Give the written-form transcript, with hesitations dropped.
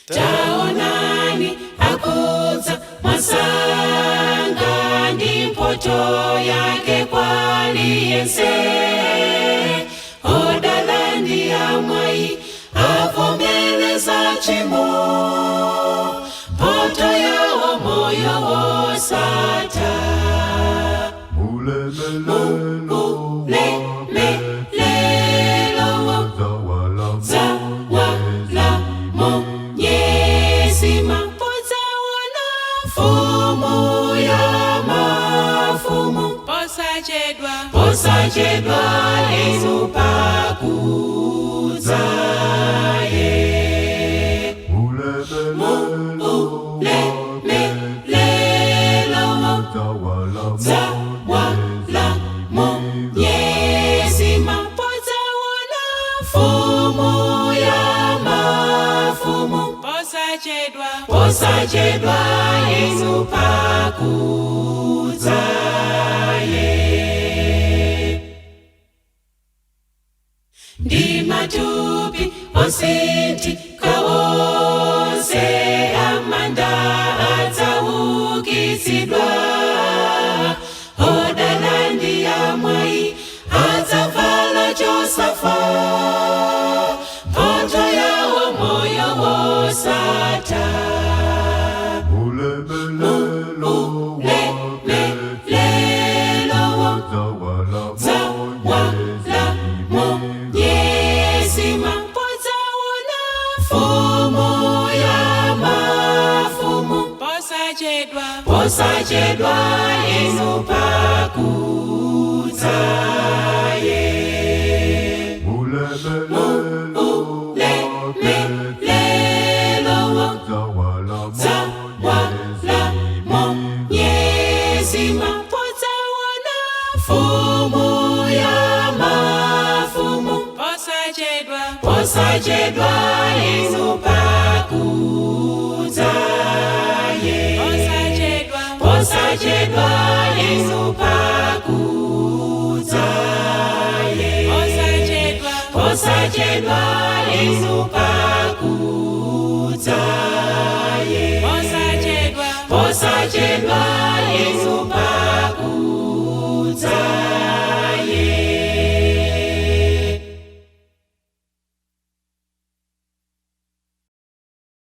Taonani akudza mwasanga ndi mphotho yake kwa aliyense. Odala ndi amwayi avomereza tchimo, mphotho yawo moyo wosatha. Ulemelelo Ulemelelo zawala zawala monyezi mapodzaona mfumu ya mafumu. Posachedwa, posachedwa inu pakudza ye. Ulemelelo Ulemelelo zawala zawala monyezi mapodzaona mfumu ya mafumu. Posachedwa, posachedwa inu pakudza ye. Ndi matupi osinthika onse amanda adzaukitsidwa. Odala ndi amwayi adzavala chosafa, mphotho yawo moyo wosatha. Ulemelelo Ulemelelo zawala zawala monyezi mapodzaona mfumu ya mafumu. Posachedwa, posachedwa inu pakudza ye. Ulemelelo Ulemelelo zawala zawala monyezi mapodzaona mfumu ya mafumu. Posachedwa, posachedwa inu pakudza ye. Posachedwa, posachedwa inu pakudza ye. Posachedwa, posachedwa inu pakudza ye. Posachedwa, posachedwa inu.